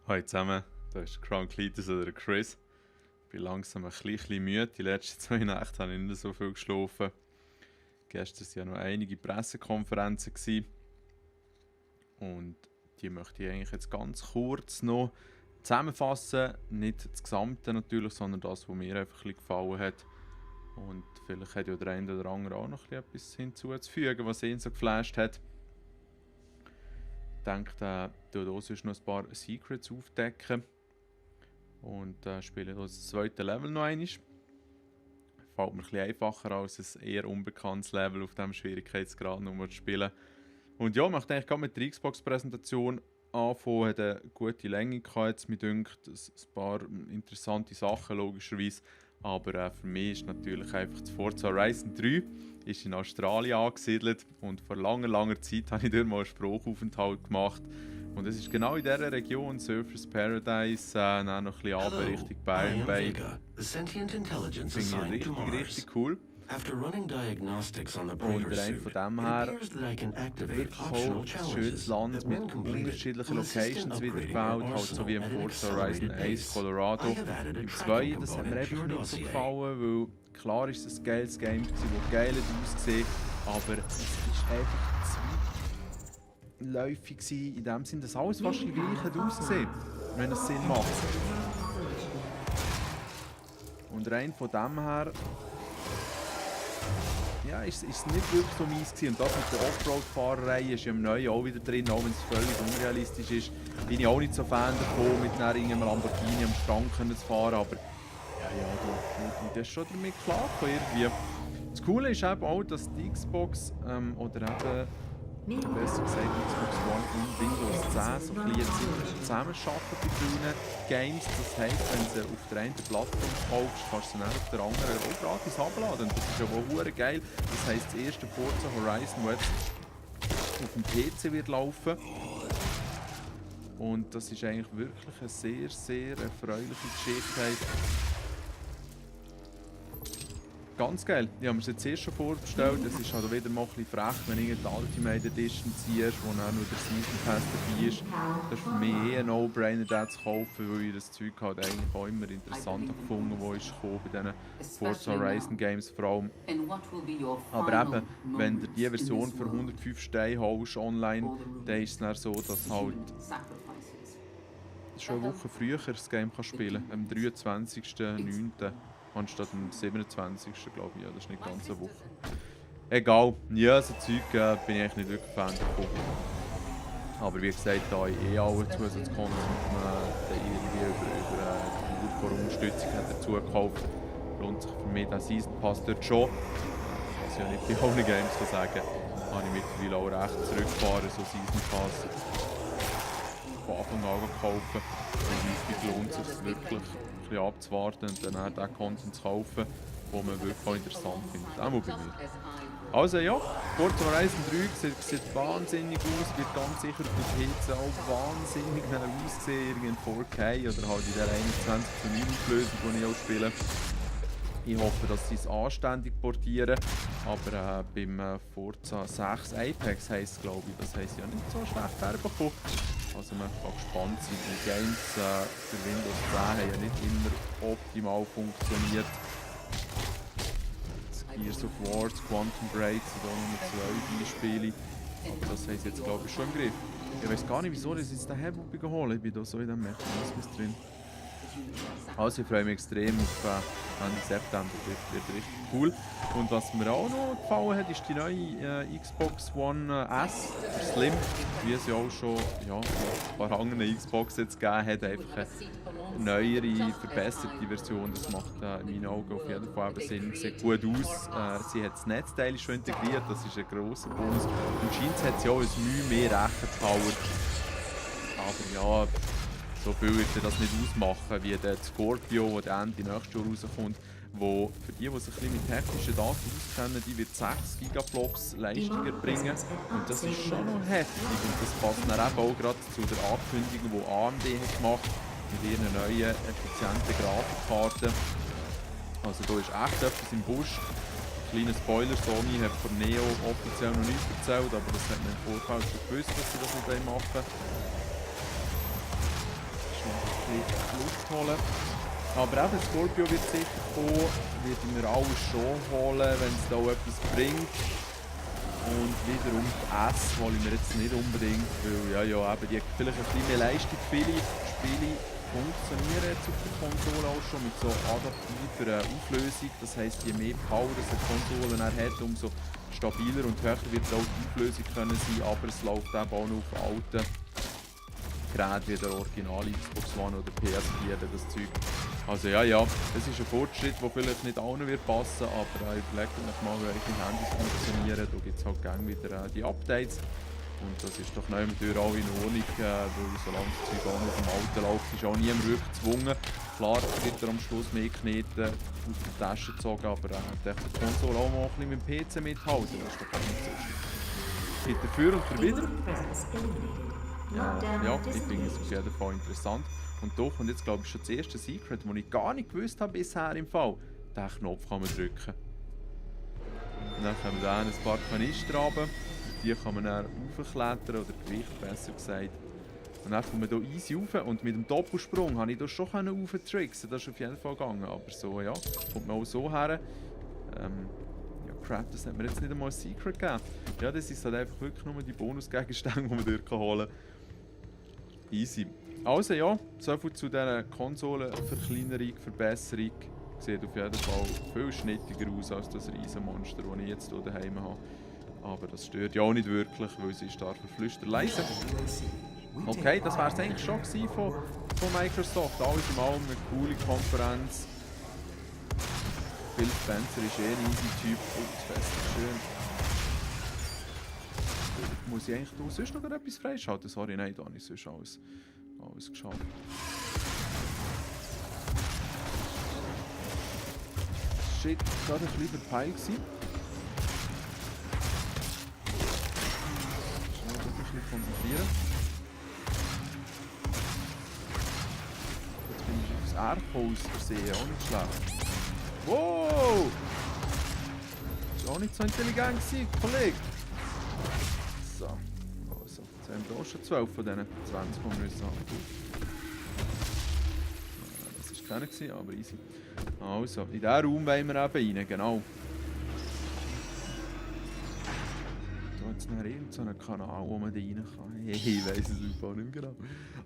Hallo zusammen, da ist Crown Cletus oder Chris. Ich bin langsam ein bisschen müde. Die letzten 2 Nächte habe ich nicht so viel geschlafen. Gestern waren ja noch einige Pressekonferenzen gewesen. Und die möchte ich eigentlich jetzt ganz kurz noch zusammenfassen. Nicht das Gesamte natürlich, sondern das, was mir einfach ein bisschen gefallen hat. Und vielleicht hat ja der eine oder andere auch noch etwas hinzuzufügen, was ihn so geflasht hat. Ich denke, da sonst noch ein paar Secrets aufdecken. Und spiele das zweite Level noch einmal. Fällt mir ein bisschen einfacher als ein eher unbekanntes Level auf diesem Schwierigkeitsgrad noch zu spielen. Und ja, ich möchte eigentlich gerade mit der Xbox-Präsentation anfangen. Hat eine gute Länge gehabt, mir dünkt ein paar interessante Sachen logischerweise. Aber für mich ist natürlich einfach das Forza Horizon 3 ist in Australien angesiedelt und vor langer Zeit habe ich dort mal einen Spruchaufenthalt gemacht. Und es ist genau in dieser Region, Surfers Paradise, dann noch ein bisschen runter Richtung Byron Bay. Finde ich richtig cool. Und rein von dem her wirklich auch ein schönes Land mit unterschiedlichen Locations wieder gewählt, halt so wie im Forza Horizon 1 Colorado. Im 2, das hat mir einfach nicht so gefallen, weil klar ist es ein geiles Game, das geil ausgesehen, aber es ist einfach zu weitläufig gewesen, in dem Sinne, dass alles fast gleich hat ausgesehen, wenn es Sinn macht. Und rein von dem her ja, ist es nicht wirklich so mies gewesen. Und das mit der Offroad-Fahrerei ist ja im Neuen auch wieder drin, auch wenn es völlig unrealistisch ist. Bin ich auch nicht so Fan davon, mit einem Lamborghini am Strand zu fahren, aber das ist schon damit klargekommen irgendwie. Das Coole ist eben auch, dass die Xbox oder eben, besser gesagt Xbox One und Windows 10 so ein bisschen zusammenarbeiten bei vielen Games. Das heisst, wenn du sie auf der einen Plattform kaufst, kannst du sie dann auf der anderen auch gratis herunterladen. Und das ist ja wohl geil. Das heisst, das erste Forza Horizon, das jetzt auf dem PC wird laufen. Und das ist eigentlich wirklich eine sehr erfreuliche Geschichte. Ganz geil. Ich habe mir es jetzt erst schon vorgestellt. Es ist halt wieder mal ein bisschen frech, wenn du die Ultimate Edition ziehst, wo dann nur der Season Pass dabei ist. Das ist für mich ein No-Brainer, den zu kaufen, weil ich das Zeug halt eigentlich auch immer interessant gefunden habe, was bei diesen Forza Horizon Games vor allem. Aber eben, wenn du die Version für 105 Steine holst online, dann ist es dann so, dass halt schon eine Woche früher das Game kann spielen kann, am 23.09. anstatt am 27. glaube ich, ja, das ist nicht ganz eine Woche. Egal, ja, so Zeug bin ich eigentlich nicht wirklich Fan davon. Aber wie gesagt, da ich alle Zusatzcontent irgendwie über die Unterstützung dazu gekauft, lohnt sich für mich der Season Pass dort schon. Was ich ja nicht bei allen Games kann sagen, habe ich mittlerweile auch recht zurückgefahren, so Season Pass von Anfang an kaufen. Und häufig lohnt es sich wirklich abzuwarten und dann den Content zu kaufen, den man wirklich auch interessant findet. Auch bei mir. Also ja, Forza Horizon 3 sieht wahnsinnig aus, wird ganz sicher auf der PC auch wahnsinnig aussehen, in 4K oder halt in der 21:9 Auflösung, die ich auch spiele. Ich hoffe, dass sie es anständig portieren, aber beim Forza 6 Apex heisst es, glaube ich, das heisst ja nicht so schlecht herbekommen. Also man kann gespannt sein. Die Games für Windows 10 haben ja nicht immer optimal funktioniert. Gears of War, Quantum Break sind auch nur 2 Beispiele. Aber das haben sie jetzt, glaube ich, schon im Griff. Ich weiß gar nicht, wieso ich jetzt den Hebel holen. Ich bin da so in diesem Mechanismus drin. Also ich freue mich extrem auf Ende September, das wird richtig cool. Und was mir auch noch gefallen hat, ist die neue Xbox One S Slim, wie es ja auch schon ein paar andere Xbox jetzt gegeben hat, einfach eine neuere, verbesserte Version. Das macht in meinen Augen auf jeden Fall Sinn, sieht gut aus. Sie hat das Netzteil schon integriert, das ist ein grosser Bonus. Und scheint hat sie auch ein Mühe mehr Rechenpower. Aber ja, so viel wird das nicht ausmachen wie der Scorpio, der Ende nächstes Jahr rauskommt, wo für die sich ein bisschen mit technischen Daten auskennen, die wird 6 Gigaflops Leistungen bringen. Und das ist schon noch heftig. Und das passt dann eben auch gerade zu der Ankündigung, die AMD hat gemacht mit ihren neuen, effizienten Grafikkarten. Also da ist echt etwas im Busch. Kleiner Spoiler, Sony hat von Neo offiziell noch nichts erzählt, aber das hat man im Vorfeld schon gewusst, dass sie das nicht machen wollen. bisschen Luft holen. Aber eben, Scorpio wird sicher kommen, werde ich mir alles schon holen, wenn es da auch etwas bringt. Und wiederum die S hole ich mir jetzt nicht unbedingt, weil ja, eben, die hat vielleicht ein bisschen mehr Leistung. Viele Spiele funktionieren jetzt auf der Konsole auch schon mit so adaptiver Auflösung. Das heisst, je mehr Power eine Konsole hat, umso stabiler und höher wird auch die Auflösung können sein. Aber es läuft eben auch noch auf alten Geräten wie der Original Xbox One oder PS4, das Zeug. Also ja, es ist ein Fortschritt, der vielleicht nicht allen wird passen, aber überlegt euch mal, welche Handys funktionieren. Da gibt es halt gerne wieder die Updates. Und das ist doch neu natürlich auch in Ordnung, weil solange das Zeug auch noch auf dem Alten läuft, ist auch niemand wirklich gezwungen. Klar wird er am Schluss mehr Kneten aus der Tasche gezogen, aber die Konsole auch mal ein bisschen mit dem PC mithalten, das ist doch auch nicht so schlimm. Es gibt dafür und für wieder. Ja, ich finde es auf jeden Fall interessant. Und doch, und jetzt glaube ich schon das erste Secret, das ich gar nicht gewusst habe bisher im Fall. Diesen Knopf kann man drücken. Und dann kommen da ein paar Kanister runter. Die kann man dann raufklettern, oder Gewicht besser gesagt. Und dann kommt man hier easy rauf. Und mit dem Doppelsprung konnte ich das schon rauftricksen. Das ist auf jeden Fall gegangen. Aber so, ja, kommt man auch so her. Ja, crap, das hat mir jetzt nicht einmal ein Secret gegeben. Ja, das ist halt einfach wirklich nur die Bonusgegenstände, die man dort holen kann. Easy. Also ja, soviel zu dieser Konsolenverkleinerung, Verbesserung. Sieht auf jeden Fall viel schnittiger aus als das Riesenmonster, das ich jetzt hier daheim habe. Aber das stört ja auch nicht wirklich, weil sie ist da verflüsterleise. Okay, das wäre es eigentlich schon von Microsoft. Alles in allem eine coole Konferenz. Phil Spencer ist ein easy Typ. Oh, das Fest ist schön. Muss ich eigentlich da sonst noch etwas freischalten? Sorry, nein, da habe ich sonst alles geschafft. Shit, das war ein bisschen verpeilt. Schnell ein bisschen konzentrieren. Jetzt bin ich aufs Erdhaus versehen, auch nicht schlecht. Wow! Das war auch nicht so intelligent, Kollege. So, also, jetzt haben wir auch schon 12 von diesen 20, die wir müssen haben. Das war keiner, aber easy. Also, in diesen Raum wollen wir eben rein, genau. Da hat es noch irgendeinen Kanal, wo man da rein kann. Ich weiss es einfach nicht mehr genau.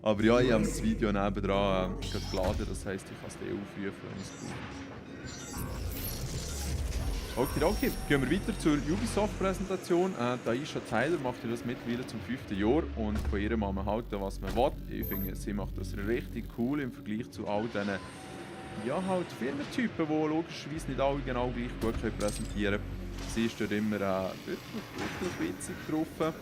Aber ja, ich habe das Video nebendran geladen, das heisst, ich kann es dann aufrufen, wenn ich es brauche. Okay, gehen wir weiter zur Ubisoft-Präsentation. Aisha Tyler macht das mittlerweile zum 5. Jahr und von ihr kann man halten, was man will. Ich finde, sie macht das richtig cool im Vergleich zu all diesen halt Firmentypen, die logischerweise nicht alle genau gleich gut präsentieren können. Sie ist dort immer wirklich witzig drauf.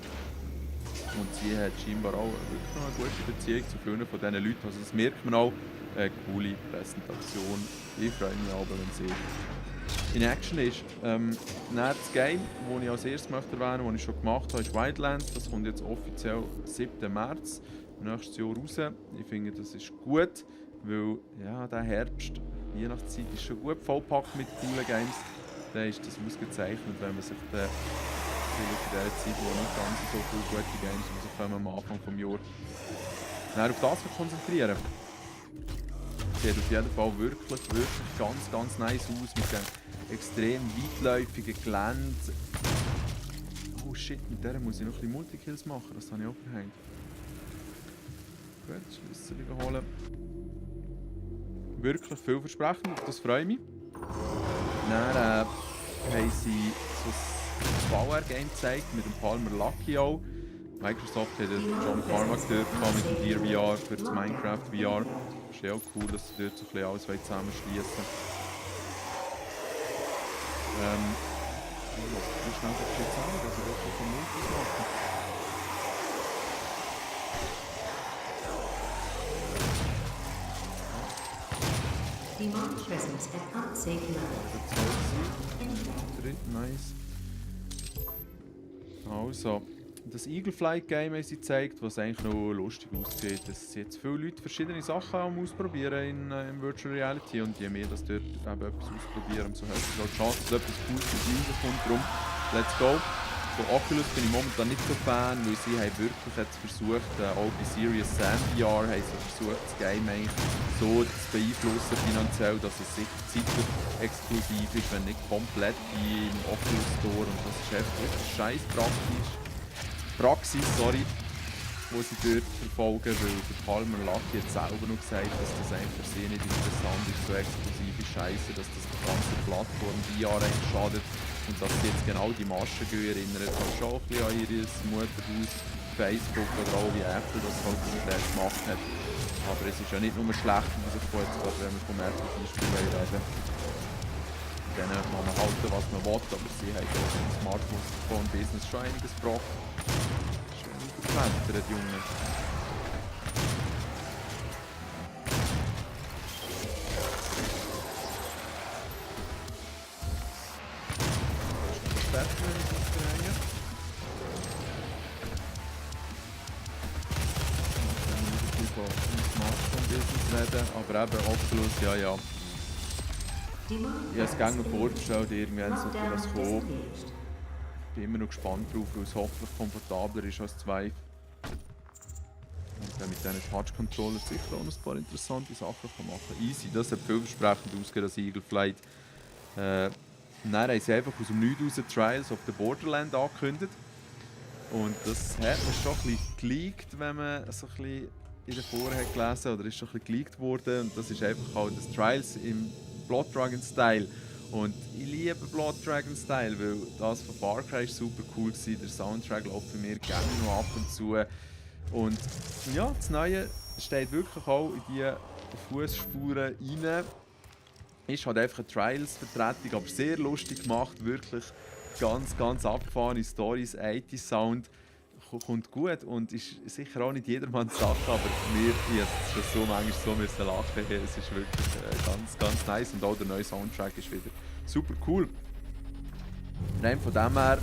Und sie hat scheinbar auch wirklich noch eine gute Beziehung zu vielen von diesen Leuten. Also das merkt man auch. Eine coole Präsentation. Ich freue mich aber, wenn sie in Action ist. Das Game, das ich als erstes möchte erwähnen, das ich schon gemacht habe, ist Wildlands. Das kommt jetzt offiziell 7. März nächstes Jahr raus. Ich finde, das ist gut, weil ja, der Herbst, Weihnachtszeit ist schon gut vollpackt mit coolen Games. Dann ist das ausgezeichnet, wenn man sich dann in der Zeit, wo nicht ganz so viele gute Games rauskommen am Anfang des Jahres, dann auf das konzentrieren. Sieht auf jeden Fall wirklich ganz nice aus mit dem extrem weitläufigen Gelände. Oh shit, mit der muss ich noch ein bisschen Multikills machen, das habe ich auch verhängt. Gut, Schlüssel holen. Wirklich vielversprechend, das freut mich. Dann haben sie so ein VR-Game gezeigt mit dem Palmer Lucky auch. Microsoft hat John Carmack dort mit dem Gear VR für das Minecraft VR. Das ist ja auch cool, dass sie dort so ein bisschen alles zusammenschließen. Ich schnell das jetzt an, dass ich wirklich von Multis mache. Demand presence at unsafe level. Nice. Also, das Eagle Flight Game haben sie gezeigt, was eigentlich noch lustig aussieht. Es sind jetzt viele Leute verschiedene Sachen am Ausprobieren in Virtual Reality und je mehr das dort eben etwas ausprobieren, umso höher ist die Chance, dass etwas Cooles rauskommt. Darum, let's go. Von Oculus bin ich momentan nicht so Fan, weil sie haben wirklich jetzt versucht, auch bei Serious Sam VR haben sie versucht, das Game eigentlich so zu beeinflussen finanziell, dass es sicher zeitlich exklusiv ist, wenn nicht komplett im Oculus Store. Und das ist einfach wirklich scheiß Praxis, wo sie dort verfolgen, weil der Palmer Luckey hat selber noch gesagt, dass das eigentlich für sie nicht interessant ist, so exklusive Scheiße, dass das die ganze Plattform VR eigentlich schadet. Und dass sie jetzt genau die Maschengöhe erinnert, halt schon ein bisschen an ihr Mutterhaus, Facebook oder auch wie Apple das halt gemacht hat. Aber es ist ja nicht nur schlecht, muss ich jetzt gerade, wenn wir vom Apple-Beispiel reden. Dann kann man halten, was man will, aber sie haben auch im Smartphone-Business schon einiges gebracht. Schon überklettert, Junge. Reden, aber eben Oculus, ja. Ich habe es gerne vorgestellt, irgendwann sollte das kommen. Ich bin immer noch gespannt drauf, weil es hoffentlich komfortabler ist als 2. Und dann mit diesen Touch-Controller sicher auch noch ein paar interessante Sachen machen kann. Easy, das hat vielversprechend ausgesehen, das Eagle Flight. Dann haben sie einfach aus dem Nichts raus Trials of the Borderland angekündigt. Und das hat man schon ein bisschen geleakt, wenn man so ein bisschen in der Foren hat gelesen, oder ist schon ein bisschen geleakt worden. Und das ist einfach auch das Trials im Blood Dragon Style. Und ich liebe Blood Dragon Style, weil das von Far Cry ist super cool war. Der Soundtrack läuft bei mir gerne noch ab und zu. Und ja, das Neue steht wirklich auch in die Fußspuren rein. Ist halt einfach eine Trials-Vertretung, aber sehr lustig gemacht, wirklich ganz abgefahrene Stories, 80 Sound. Kommt gut und ist sicher auch nicht jedermanns Sache, aber mir ist es schon manchmal so müssen lachen. Es ist wirklich ganz nice und auch der neue Soundtrack ist wieder super cool. Rein von dem her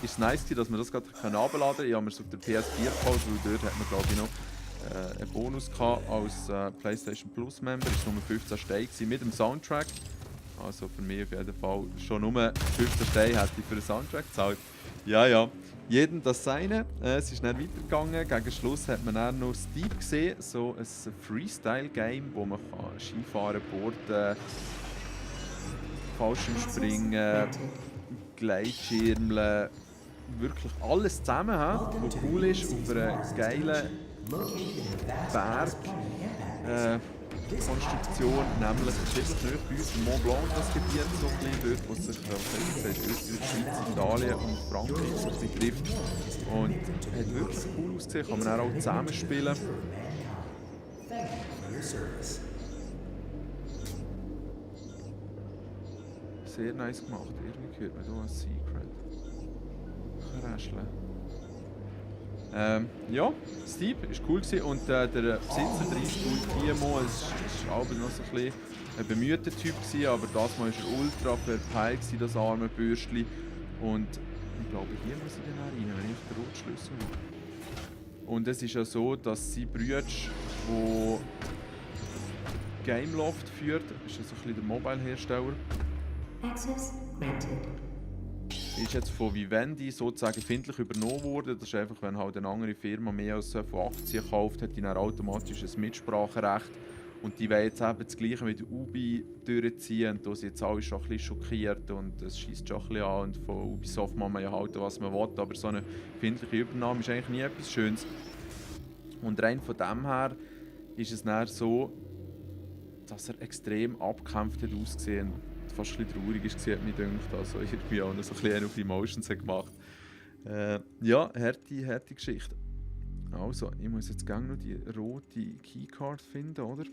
ist es nice, dass man das gerade herunterladen kann. Ich habe mir es auf der PS4 gekauft, weil dort hat man glaube ich noch einen Bonus gehabt als PlayStation Plus Member. Das war nur 15 Steine mit dem Soundtrack. Also für mich auf jeden Fall schon nur 15 Steine hätte ich für den Soundtrack gezahlt. Ja. Jedem das Seine. Es ist dann weitergegangen. Gegen Schluss hat man dann noch Steep gesehen, so ein Freestyle-Game, wo man Skifahren, Boarden, Fallschirmspringen, Gleitschirmeln, wirklich alles zusammen, was cool ist, auf einer geilen Bergkonstruktion, nämlich ziemlich nahe bei uns im Mont Blanc, das Gebiet, so ein bisschen dort, wo sich Österreich, Schweiz, Italien und Frankreich so ein bisschen trifft. Und hat wirklich cool ausgesehen, kann man auch zusammenspielen. Sehr nice gemacht, irgendwie hört man hier ein Secret. Kräschle. Ja, Steve war cool gewesen. Und der Besitzer, der Timo, war auch noch so ein bisschen ein bemühter Typ gewesen, aber das Mal war er ultra verpeilt, das arme Bürstchen. Und ich glaube, hier muss ich dann auch rein, wenn ich den Rotschlüssel habe. Und es ist ja so, dass sein Bruder, der Gameloft führt, ist ja so ein bisschen der Mobile-Hersteller. Access granted. Ist jetzt von Vivendi sozusagen findlich übernommen worden. Das ist einfach, wenn halt eine andere Firma mehr als von Aktien kauft, hat die dann automatisch ein Mitspracherecht. Und die wollen jetzt eben das Gleiche mit Ubi durchziehen. Und da sind jetzt alle schon ein bisschen schockiert und es schießt schon ein bisschen an. Und von Ubisoft kann man ja halten, was man will. Aber so eine findliche Übernahme ist eigentlich nie etwas Schönes. Und rein von dem her ist es dann so, dass er extrem abgekämpft hat ausgesehen. Fast ein bisschen traurig war, hat mich gedacht. Also irgendwie auch noch so ein bisschen auf Emotions gemacht. Ja, harte Geschichte. Also, ich muss jetzt gerne noch die rote Keycard finden, oder?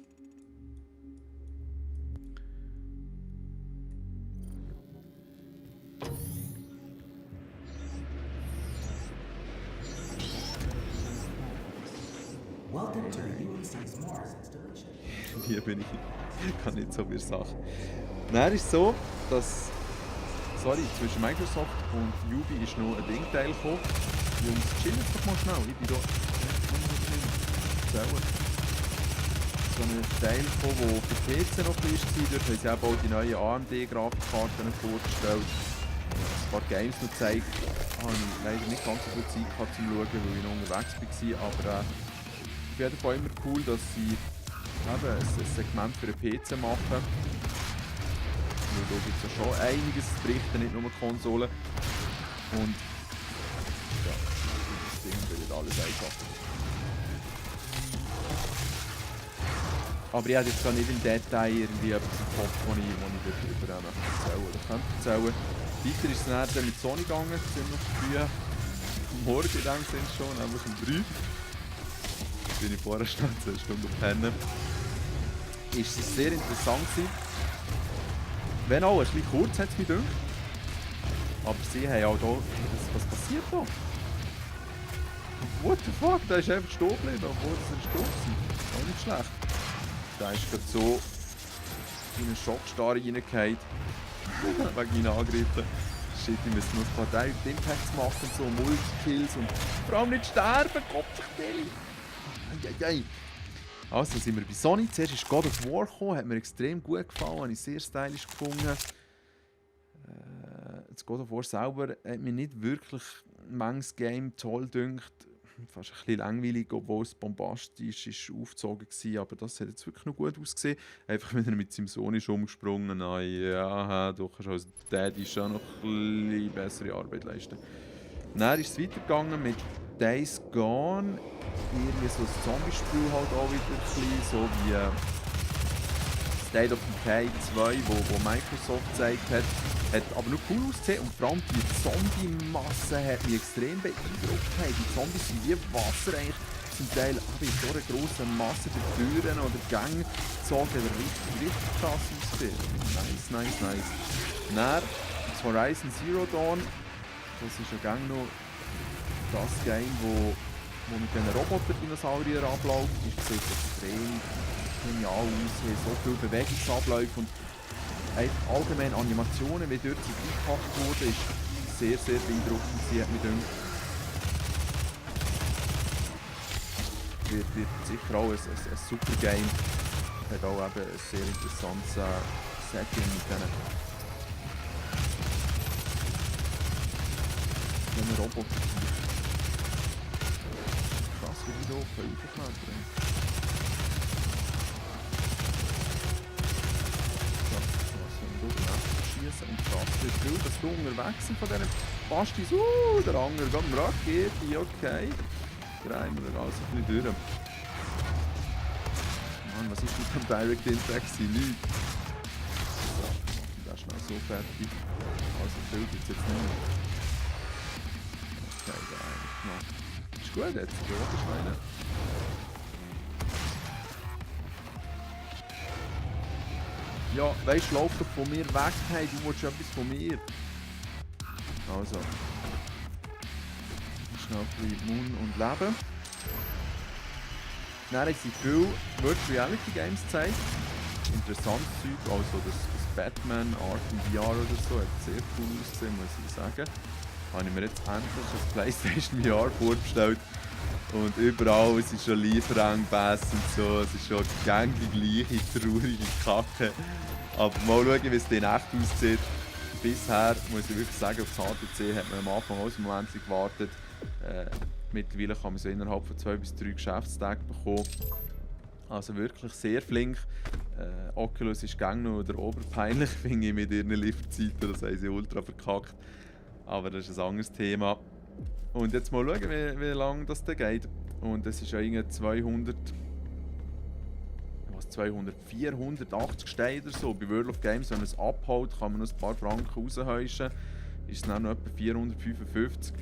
Welcome to the UAC's Mars installation. Hier bin ich kann nicht so viel Sachen. Dann ist es so, dass zwischen Microsoft und Ubi ist noch ein Ding-Teil gekommen. Jungs, chillen doch mal schnell. Ich bin da. So ein Teil gekommen, der für PC noch war. Dort haben sie eben auch die neuen AMD-Grafikkarten vorgestellt. ein paar Games noch gezeigt. Habe ich leider nicht ganz so viel Zeit gehabt zum Schauen, weil ich noch unterwegs war. Aber auf jeden Fall immer cool, dass sie eben ein Segment für den PC machen. Weil da gibt es ja schon einiges zu berichten, nicht nur Konsolen. Und ja, das Ding wird alles einfach. Aber ich habe jetzt gar nicht im Detail irgendwie etwas im Kopf, das ich darüber erzählen oder könnte erzählen. Weiter ist es dann mit Sony gegangen, ziemlich früh am Morgen in dem Sinne schon, nämlich um 3. Da bin ich vorher schnell 2 Stunden pennen. Ist es sehr interessant gewesen. Wenn auch ein bisschen kurz, hat es mich gedacht. Aber sie haben auch hier... Was passiert da? What the fuck? Der ist einfach stehen geblieben, obwohl er gestorben ist. Auch nicht schlecht. Der ist gerade so in eine Schockstarre reingefallen. Wegen meinen Angriffen. Shit, ich muss noch ein paar Impacts machen und so, Multikills und vor allem nicht sterben, Kopfverstellung. Also sind wir bei Sony. Zuerst ist God of War gekommen, hat mir extrem gut gefallen, habe ich sehr stylisch gefunden. Das God of War selber hat mir nicht wirklich manches Game toll gedünkt. Fast ein bisschen langweilig, obwohl es bombastisch ist aufgezogen war. Aber das hat jetzt wirklich noch gut ausgesehen. Einfach wenn er mit seinem Sohn ist umgesprungen. Ja, du kannst als Daddy schon noch ein bisschen bessere Arbeit leisten. Dann ist es weitergegangen mit Days Gone. Irgendwie so ein Zombie-Spiel halt auch wieder ein bisschen, so wie State of Decay 2, wo Microsoft gezeigt hat. Hat aber nur cool ausgesehen und vor allem die Zombie-Masse hat mich extrem beeindruckt. Hey, die Zombies sind wie Wasser eigentlich zum Teil in so einer grossen Masse durch Türen oder Gänge gezogen. Richtig krass ausgesehen. Nice. Dann das Horizon Zero Dawn. Das ist ja gang noch das Game, wo mit diesen Roboter-Dinosauriern abläuft. Das sieht extrem genial aus, so viele Bewegungsabläufe und allgemein Animationen, wie dort eingepackt wurde, ist sehr beeindruckend. Sie hat mich gedacht. Wird sicher auch ein super Game. Hat auch eben ein sehr interessantes Setting mit diesen Robotern. Krass, wie die da aufklettern. Und krass wird viel, dass du unterwegs sind von diesen Bastis. Der andere geht eine Rakete, okay. Drehen wir also ein bisschen durch. Mann, was ist mit dem Direct Impact? Nichts. So, das ist schnell so fertig. Also viel gibt es jetzt nicht mehr. Okay, da eigentlich noch. Ist gut jetzt, die Oberschweine. Ja, weißt du, lauf doch von mir weg, hey, du willst etwas von mir. Also. Schnell ein bisschen Mund und Leben. Dann haben sie viele Virtual Reality Games gezeigt. Interessantes Zeug, also das Batman Arkham VR oder so, hat sehr cool ausgesehen, muss ich sagen. Habe ich mir jetzt endlich das PlayStation VR vorbestellt. Und überall, es ist schon Lieferengpässe und so, es ist schon gang die gleiche traurige Kacke. Aber mal schauen, wie es dann echt aussieht. Bisher, muss ich wirklich sagen, auf das HTC hat man am Anfang auch einen Moment gewartet. Mittlerweile kann man so innerhalb von 2 bis 3 Geschäftstage bekommen. Also wirklich sehr flink. Oculus ist gang noch der oberpeinlich, finde ich, mit ihren Lieferzeiten. Das haben sie ultra verkackt. Aber das ist ein anderes Thema. Und jetzt mal schauen, wie lange das da geht. Und es ist ja irgendwie 480 Steine oder so. Bei World of Games, wenn man es abholt, kann man noch ein paar Franken raushäuschen. Ist es dann noch etwa 455.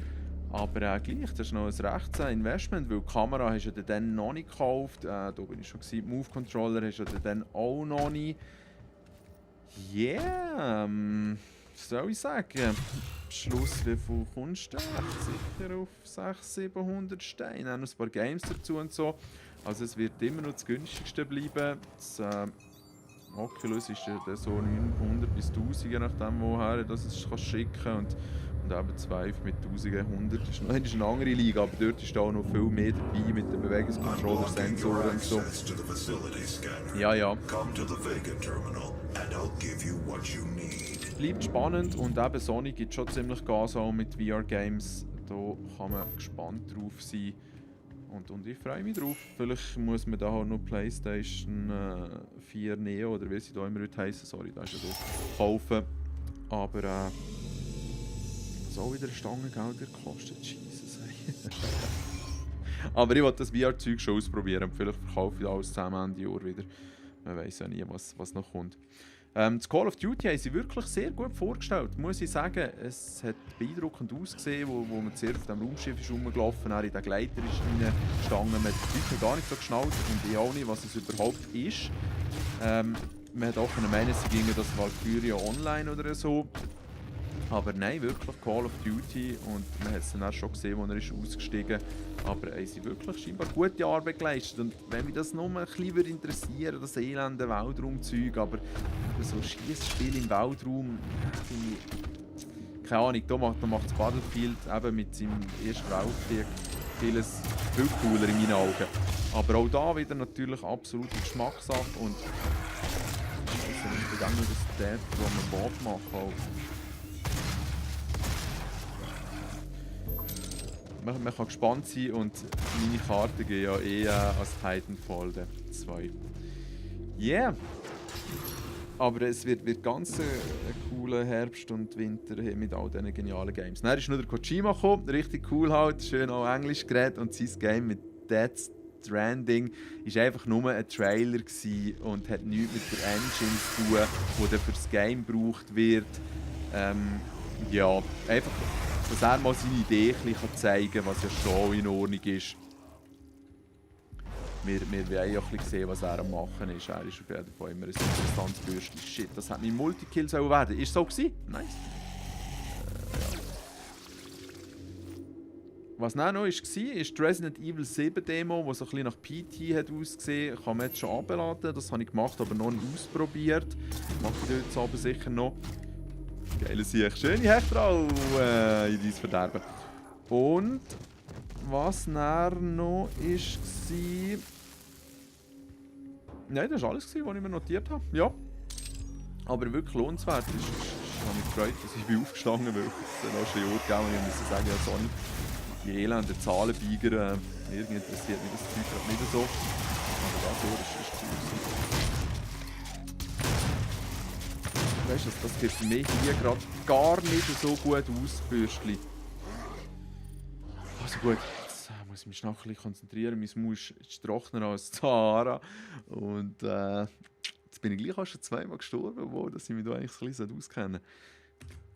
Aber gleich, das ist noch ein rechtes Investment, weil die Kamera hast du ja dann noch nicht gekauft. Da bin ich schon gewesen. Move Controller hast du ja dann auch noch nicht. Yeah, was soll ich sagen? Am Schluss, wie viel kommst du? Sicher auf 600-700 Steine. Dann noch ein paar Games dazu und so. Also es wird immer noch das günstigste bleiben. Das Oculus ist ja so 900 bis 1000, je nachdem woher das es schicken kann. Und eben 2 mit 1100 ist noch eine andere Liga, aber dort ist auch noch viel mehr dabei mit den Bewegungscontroller, Sensoren und so. Ja. Come to the Vega terminal and I'll give you what you need. bleibt spannend und eben Sony gibt schon ziemlich Gas auch mit VR-Games. Da kann man gespannt drauf sein. Und ich freue mich drauf. Vielleicht muss man da auch noch PlayStation 4 Neo oder wie sie da immer heute heissen, sorry, da ist ja da, kaufen. Aber was auch wieder Stangengelder kostet, Jesus. Aber ich will das VR-Zeug schon ausprobieren. Vielleicht verkaufe ich alles zusammen Ende Jahr wieder. Man weiß ja nie, was noch kommt. Das Call of Duty haben sie wirklich sehr gut vorgestellt, muss ich sagen. Es hat beeindruckend ausgesehen, wo man zuerst auf dem Raumschiff ist rumgelaufen, in den Gleiter ist reingestanden. Man hat die Leute gar nicht so geschnallt und ich auch nicht, was es überhaupt ist. Man hat auch meinen, sie gingen das Valkyria Online oder so. Aber nein, wirklich Call of Duty und man hat es dann auch schon gesehen, als er ist ausgestiegen ist. Aber haben sie wirklich scheinbar gute Arbeit geleistet. Und wenn mich das noch ein bisschen interessieren, das elende Weltraumzeug, aber so Schießspiel im Weltraum, finde ich, keine Ahnung, da macht das Battlefield eben mit seinem Ersten Weltkrieg vieles viel cooler in meinen Augen. Aber auch da wieder natürlich absolute Geschmackssache und ich weiß nicht, nur das Dad, das man Bob machen. Man kann gespannt sein und meine Karten gehen ja als Titanfall 2. Yeah! Aber es wird ganz ein cooler Herbst und Winter mit all diesen genialen Games. Dann ist nur der Kojima gekommen, richtig cool halt, schön auch Englisch geredet und sein Game mit Death Stranding war einfach nur ein Trailer und hat nichts mit der Engine zu tun, die dann für das Game gebraucht wird. Ja, einfach, dass er mal seine Idee ein bisschen zeigen kann, was ja schon in Ordnung ist. Wir wollen ja ein bisschen sehen, was er am machen ist. Er ist auf jeden Fall immer ein interessantes Bürstchen. Shit, das hat mein Multikill werden sollen. Ist so gewesen? Nice. Ja. Was dann noch war, ist die Resident Evil 7 Demo, die so ein bisschen nach PT hat ausgesehen. Kann man jetzt schon abladen. Das habe ich gemacht, aber noch nicht ausprobiert. Mache ich heute jetzt aber sicher noch. Geile Sicht. Schöne Hechtrau in dein Verderben. Und was dann noch war... Nein, das war alles, was ich mir notiert habe. Ja. Aber wirklich lohnenswert. Ich habe mich gefreut, dass ich bin aufgestanden bin, weil es dann auch schon Jahre gegeben und ich muss sagen, ja, Sony, die elenden Zahlenbeiger, irgendwie interessiert mich das Zeug gerade nicht so. Aber das ist cool. Weißt du, das geht für mich hier gerade gar nicht so gut aus, Bürstchen. Also gut, jetzt muss ich mich noch ein bisschen konzentrieren. Mein Maus ist trockener als Sahara. Und jetzt bin ich gleich auch schon zweimal gestorben, obwohl ich mich da eigentlich ein bisschen auskenne.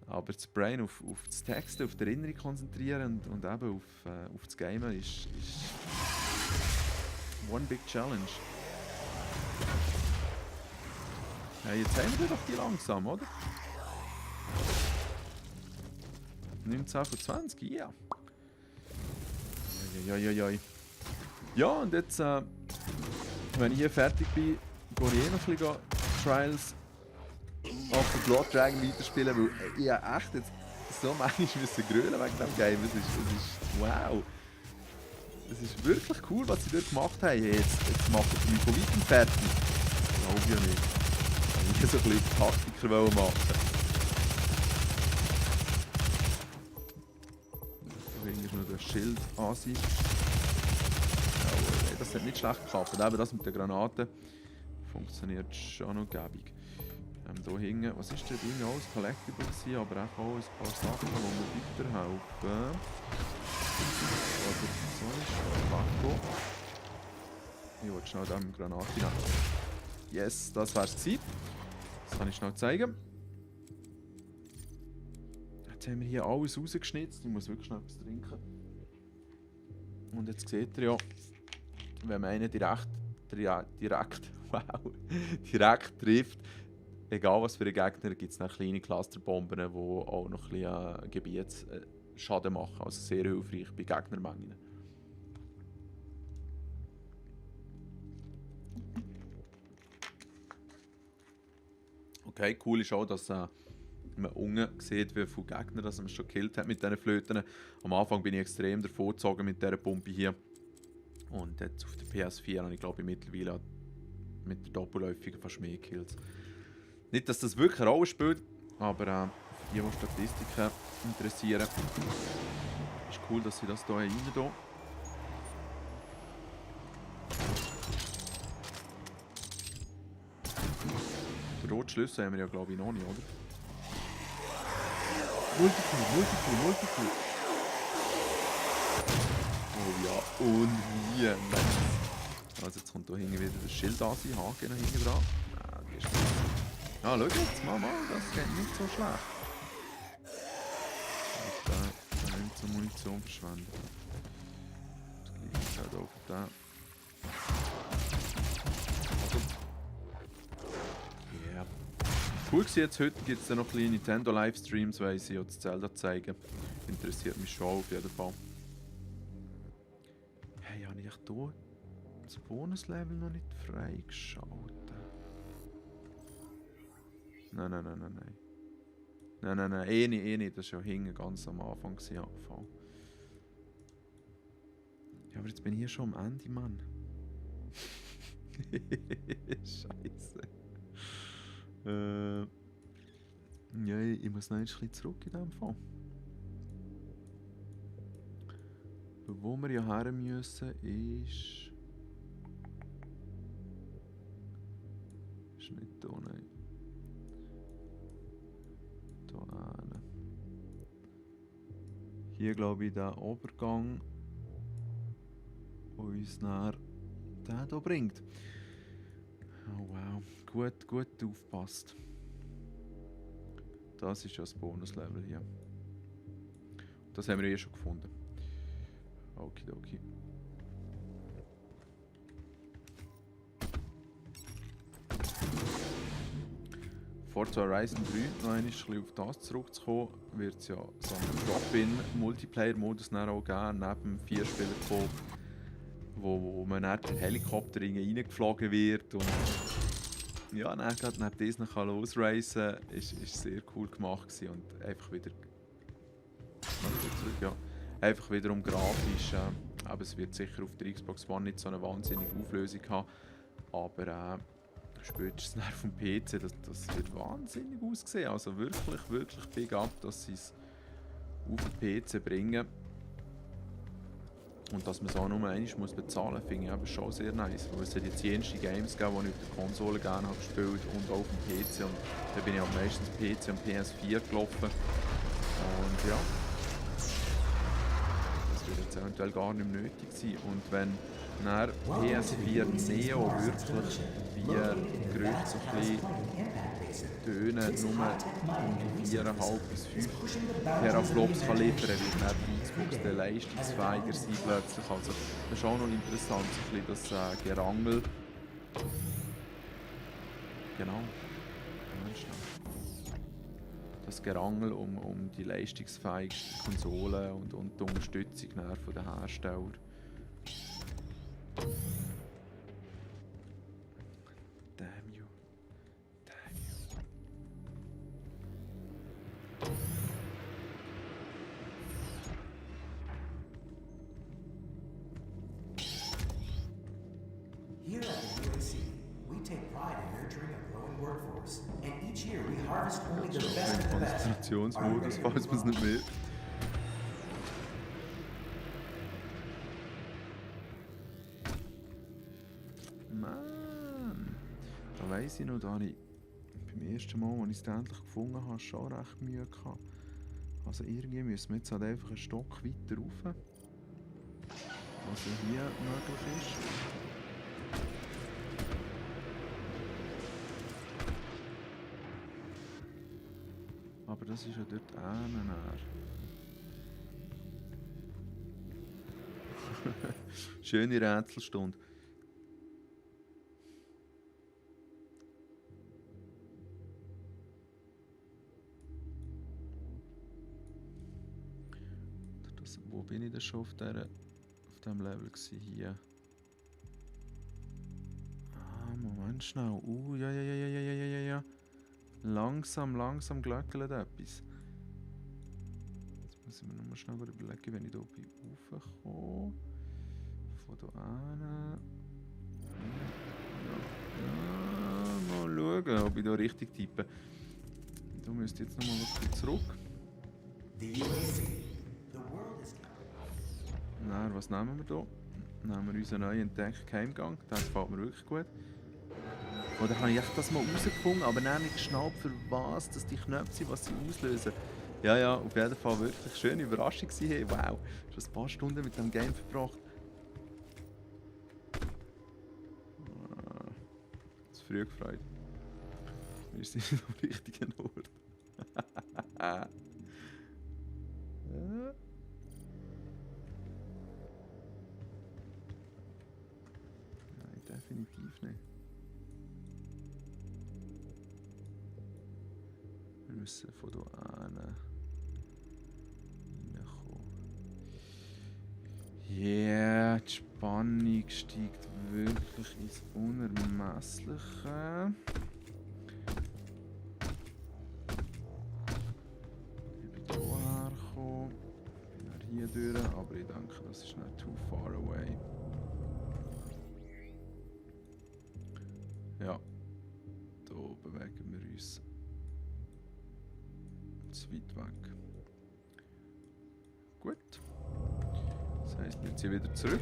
Aber das Brain auf das Texten, auf die Erinnerung konzentrieren und eben auf das Gamen ist one big challenge. Hey, jetzt haben wir doch die langsam, oder? 19 von 20, ja. Yeah. Ja, und jetzt, wenn ich hier fertig bin, gehe ich noch ein bisschen Trials auf den Blood Dragon weiterspielen, weil ich echt jetzt so manchmal müssen grölen wegen diesem Game. Das ist wow. Es ist wirklich cool, was sie dort gemacht haben. Jetzt machen sie mich von weitem fertig. Das glaube ich ja nicht. Ich wollte so ein bisschen Taktiker machen. Irgendwie noch das Schild an sich. Ja, das hat nicht schlecht geklappt. Eben das mit den Granaten funktioniert schon noch gäbig. Hier hinten, was ist denn Ding alles Collectible gewesen, aber auch ein paar Sachen, die mir weiterhelfen. Oder so ist Paco. Ich wollte schnell diese Granate nehmen. Yes, das wär's gewesen. Das kann ich schnell zeigen. Jetzt haben wir hier alles rausgeschnitzt. Ich muss wirklich schnell etwas trinken. Und jetzt seht ihr ja, wenn man einen direkt trifft, egal was für einen Gegner, gibt es noch kleine Clusterbomben, die auch noch ein bisschen Gebietsschaden machen. Also sehr hilfreich bei Gegnermengen. Okay, cool ist auch, dass man unten sieht, wie viele Gegner man schon gekillt hat mit diesen Flöten. Am Anfang bin ich extrem davon gezogen mit dieser Pumpe hier. Und jetzt auf der PS4 habe ich, glaube ich, mittlerweile mit der Doppelläufigen fast mehr Kills. Nicht, dass das wirklich eine Rolle spielt, Aber für die Statistiken interessieren, ist cool, dass sie das hier rein tun. Den roten Schlüssel haben wir ja, glaube ich, noch nicht, oder? Multiple. Oh ja, und wie nice. Also jetzt kommt hier hinten wieder das Schild an, sein Haken noch hinten dran. Ah, die ist gut. Ah, schau jetzt, Mama, das geht nicht so schlecht. Und da nicht so Munition verschwenden. Das gleiche halt auch für den. Ja. Cool war jetzt, heute gibt es noch kleine Nintendo-Livestreams, weil sie ja das Zelda zeigen. Interessiert mich schon auf jeden Fall. Hey, habe ich hier das Bonuslevel noch nicht freigeschaltet? Nein. Nein, eh nicht. Das war ja hinten ganz am Anfang. Ja, aber jetzt bin ich hier schon am Ende, Mann. Scheiße. Ja, ich muss noch ein bisschen zurück in diesem Fall. Wo wir ja her müssen, ist... Ist nicht da, nein. Da hinten. Hier glaube ich der Obergang, der uns nachher den hier bringt. Oh wow, gut aufgepasst. Das ist ja das Bonuslevel hier. Das haben wir eh schon gefunden. Okidoki. Forza Horizon 3, noch ein bisschen auf das zurückzukommen, wird es ja so einen Drop-in-Multiplayer-Modus auch geben, neben 4 Spielern, wo man dann per Helikopter reingeflogen wird und ja, dann gerade neben diesen kann losreisen, ist sehr cool gemacht gewesen und einfach wieder zurück, ja. Einfach wiederum grafisch, aber es wird sicher auf der Xbox One nicht so eine wahnsinnige Auflösung haben, aber spätestens auf dem PC, das wird wahnsinnig aussehen, also wirklich big up, dass sie es auf den PC bringen und dass man es auch nur einmal bezahlen muss, finde ich aber schon sehr nice, weil es hat jetzt jenste Games gegeben, die ich auf der Konsole gerne habe gespielt und auch auf dem PC und da bin ich auch meistens PC und PS4 gelaufen und ja, wird jetzt eventuell gar nicht mehr nötig sein. Und wenn dann PS4 Neo wirklich wie Gerüchte so ein bisschen tönen, nur um die 4,5 bis 5 Teraflops kann liefern, wird dann die Xbox dann leistungsfähiger sein plötzlich. Also das ist auch noch interessant, so ein bisschen das Gerangel. Genau. Das Gerangel um die leistungsfähigsten Konsolen und die Unterstützung von den Herstellern. Damn you. Here at the UAC, we take pride in nurturing a growing workforce, and each year we harvest only the best of the best. Konzentrationsmodus, falls man es nicht will. Mann! Da weiss ich noch, da habe ich beim ersten Mal, als ich es endlich gefunden habe, schon recht Mühe gehabt. Also irgendwie müssen wir jetzt halt einfach einen Stock weiter rauf. Was hier möglich ist. Aber das ist ja dort hinten. Schöne Rätselstunde. Wo bin ich denn schon auf diesem Level gewesen? Hier. Moment schnell. Ja. Langsam glöckelt etwas. Jetzt muss ich mir nochmal schnell überlegen, wenn ich hier raufkomme. Von hier hin. Ja, mal schauen, ob ich hier richtig tippe. Da du müsst jetzt nochmal wirklich zurück. The UAC. The world is counting. Dann, was nehmen wir hier? Nehmen wir unseren neuen entdeckten Geheimgang. Das gefällt mir wirklich gut. Oder habe ich echt das mal herausgefunden, aber dann nicht geschnallt, für was dass die Knöpfe sind, was sie auslösen. Ja, ja, auf jeden Fall wirklich eine schöne Überraschung gewesen. Hey, wow, schon ein paar Stunden mit dem Game verbracht. Zu früh gefreut. Wir sind am richtigen Ort. Ja. Nein, definitiv nicht. Wir müssen von hier an reinkommen. Ja, die Spannung steigt wirklich ins Unermessliche. Ich bin hierher gekommen, bin hier durch, aber ich denke, das ist nicht too far away. Ja, hier bewegen wir uns zu weit weg. Gut. Das heisst, wir ziehen wieder zurück.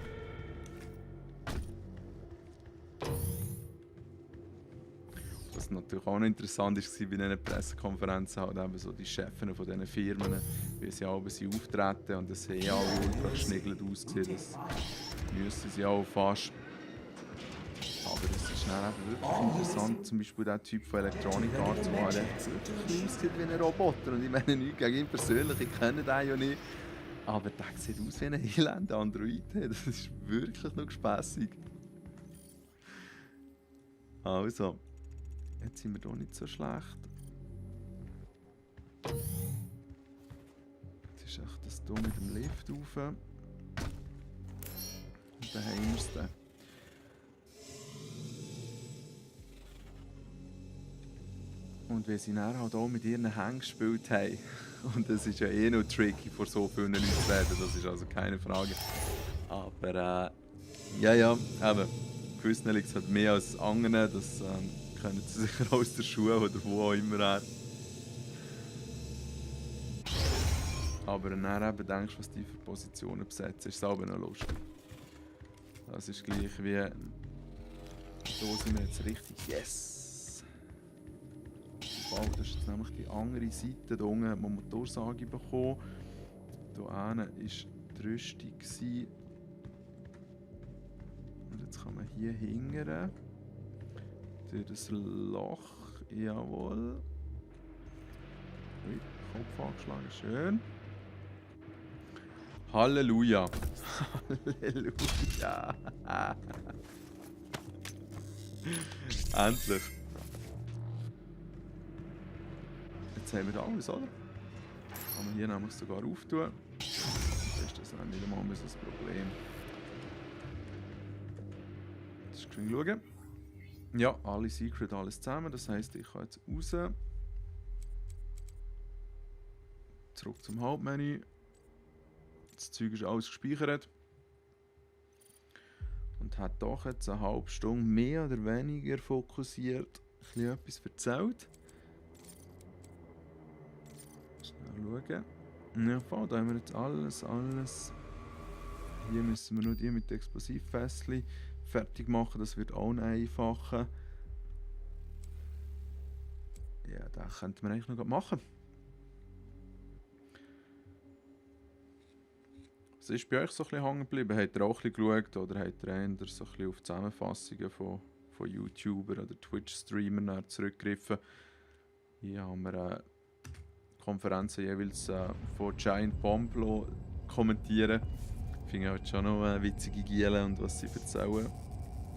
Was natürlich auch noch interessant war bei diesen Pressekonferenzen, halt eben so die Chefs von diesen Firmen, wie sie alle auftreten und das haben alle ultra geschniggelt ausgesehen. Das müssen sie auch fast. Aber es ist dann eben wirklich interessant, zum Beispiel der Typ von Electronic Arts, der wirklich aussieht wie ein Roboter. Und ich meine nichts gegen ihn persönlich, ich kenne den ja nicht. Aber der sieht aus wie ein elender Android. Das ist wirklich noch gespässig. Also, jetzt sind wir hier nicht so schlecht. Jetzt ist echt das hier mit dem Lift rauf. Und dann haben wir es dann. Und wie sie dann halt auch mit ihren Hängen gespielt haben. Und das ist ja eh noch tricky, vor so vielen Leuten zu werden, das ist also keine Frage. Aber ja, eben, gewissen liegt es halt mehr als anderen, das können sie sicher aus der Schule oder wo auch immer her. Aber dann eben denkst du, was die für Positionen besetzen, ist es auch noch lustig. Das ist gleich wie, da sind wir jetzt richtig, yes! Wow, das ist jetzt nämlich die andere Seite. Hier unten hat man Motorsage bekommen. Hier hinten war die Rüstung. Und jetzt kann man hier hingern. Durch das Loch. Jawohl. Ui, Kopf angeschlagen. Schön. Halleluja. Halleluja. Endlich. Jetzt haben wir da alles, oder? Kann man hier nämlich sogar auftun. Das ist das nicht einmal das Problem. Jetzt ist schön schauen. Ja, alle Secret, alles zusammen. Das heisst, ich kann jetzt raus. Zurück zum Hauptmenü. Das Zeug ist alles gespeichert. Und hat doch jetzt eine halbe Stunde mehr oder weniger fokussiert etwas erzählt. Schauen. Ja, voll, da haben wir jetzt alles. Hier müssen wir nur die mit Explosivfässchen fertig machen, das wird auch einfacher. Ja, das könnten wir eigentlich noch machen. Was ist bei euch so ein bisschen hängen geblieben? Habt ihr auch ein bisschen geschaut oder habt ihr eher so ein bisschen auf Zusammenfassungen von YouTubern oder Twitch-Streamern zurückgegriffen? Hier haben wir Konferenzen jeweils von Giant Bomb kommentieren. Ich finde halt schon noch witzige Gielen und was sie erzählen.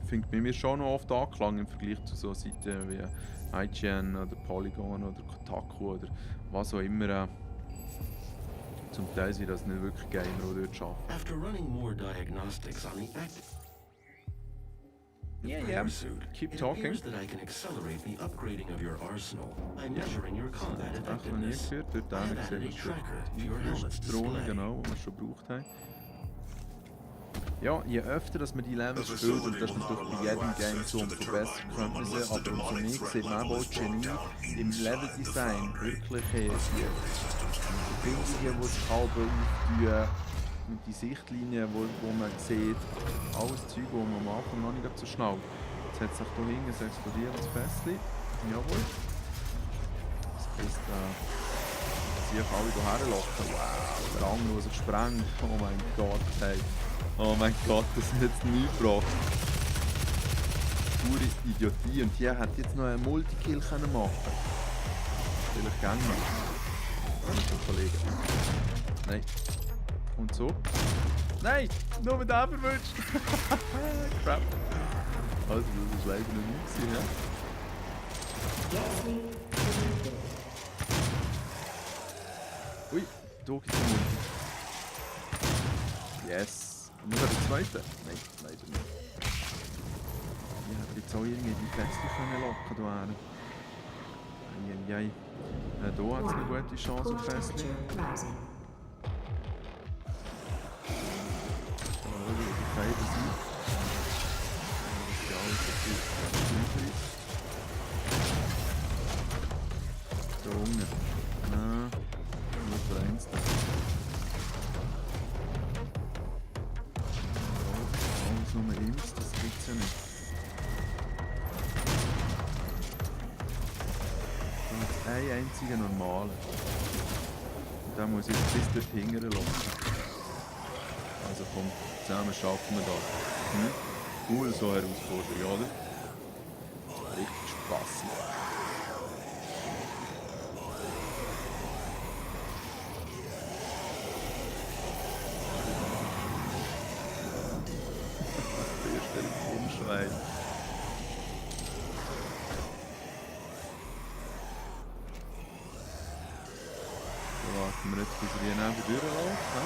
Ich finde bei mir schon noch oft angeklungen im Vergleich zu so Seiten wie IGN oder Polygon oder Kotaku oder was auch immer. Zum Teil sind das nicht wirklich Gamer, die dort arbeiten. After running more diagnostics on the active Yeah. Keep it talking. appears that I can accelerate the upgrading of your arsenal by measuring your combat Das habe ich noch nie effectiveness. gehört. Dort I have sehen added wir a tracker to your helmet's die Drohne, display. genau, die wir schon gebraucht haben. Ja, je öfter dass man die Levels spielt, und das ist natürlich bei jedem Game so, umso besser könnte man sie, aber umso mehr sieht man auch Genie im Leveldesign wirklich die Verbindungen, die sich halb auftun, mit den Sichtlinien, wo man sieht, alles Zeug, wo man am Anfang noch nicht so schnell. Jetzt hat sich hier hinten ein explodierendes Fässchen. Jawohl. Das ist sie alle hierher locken. Wow, der andere, der sich sprengt. Oh mein Gott, hey. Oh mein Gott, das hat jetzt nichts gebracht. Pure Idiotie. Und hier hätte jetzt noch einen Multikill machen können. Vielleicht gerne mal. Kollege. Nein. Und so. Nein! Nur mit dem verwünscht! Crap. Also, das ist leider noch nie gewesen, ja? Ui, da gibt es einen Multi. Yes! Und noch der zweite? Nein, leider nicht. Ich hätte jetzt auch irgendwie die Fässchen locken können. Eieiei. Da hat es eine gute Chance auf Fässchen. Beide sind. Das ist ja alles so viel ist. Da unten. Nein, nur vereinst. Alles nur Imps, das gibt's ja nicht. Da ist ein einziger normaler. Und den muss ich jetzt bis dort hingern lassen. Also komm, zusammen schaffen wir das. Cool, so Herausforderung, oder? Richtig spaßig. Der erste Umschwein. So warten wir jetzt, bis er hier neben durchläuft. Ne?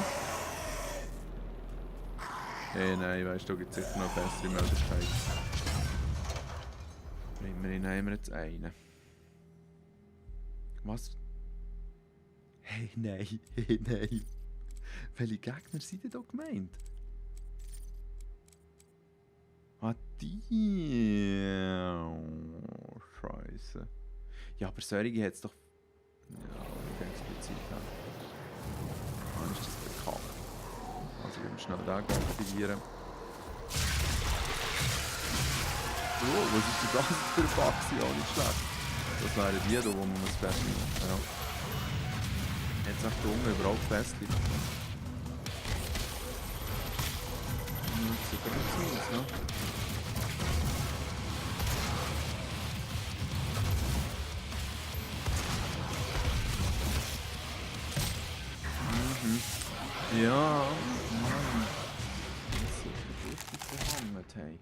Hey, nein, weißt du, da gibt es sicher noch eine bessere Möglichkeit. Immerhin haben wir jetzt einen. Was? Hey, nein, hey, nein. Welche Gegner sind denn da gemeint? Ah, die. Oh, Scheiße. Ja, aber solche hat es doch. Ja, nicht explizit. Ja. Wann ist das bekannt? Also wir müssen schnell den aktivieren. Oh, was ist denn das für ein Bug? Ja, nicht schlecht. Das wären die, da, wo man das Fest nimmt. Ja. Jetzt echt da unten überall Festchen. Sieht aber nicht aus, ne? Ja, Mann. Das ist richtig verhangen, hey.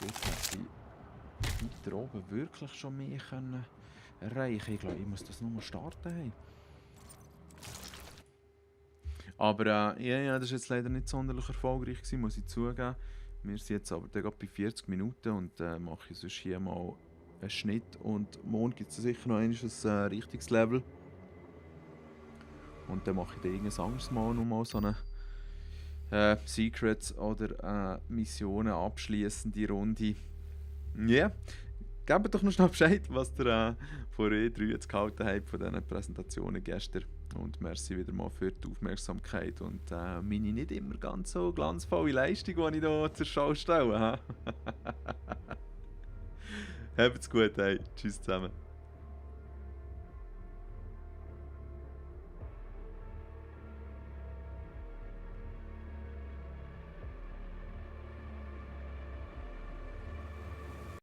Gut, hätte ich weiter oben wirklich schon mehr können erreichen. Ich glaube, ich muss das nur starten. Hey. Aber ja, das war jetzt leider nicht sonderlich erfolgreich gewesen, muss ich zugeben. Wir sind jetzt aber gerade bei 40 Minuten und mache ich sonst hier mal einen Schnitt. Und morgen gibt es sicher noch ein richtiges Level. Und dann mache ich dann irgendein anderes Mal nochmal so eine Secrets oder Missionen abschließende Runde. Ja, yeah. Gebt doch noch schnell Bescheid, was ihr von E3 jetzt gehalten habt, von diesen Präsentationen gestern. Und merci wieder mal für die Aufmerksamkeit und meine nicht immer ganz so glanzvolle Leistung, die ich hier zur Schau stelle. Habt's gut, hey. Tschüss zusammen.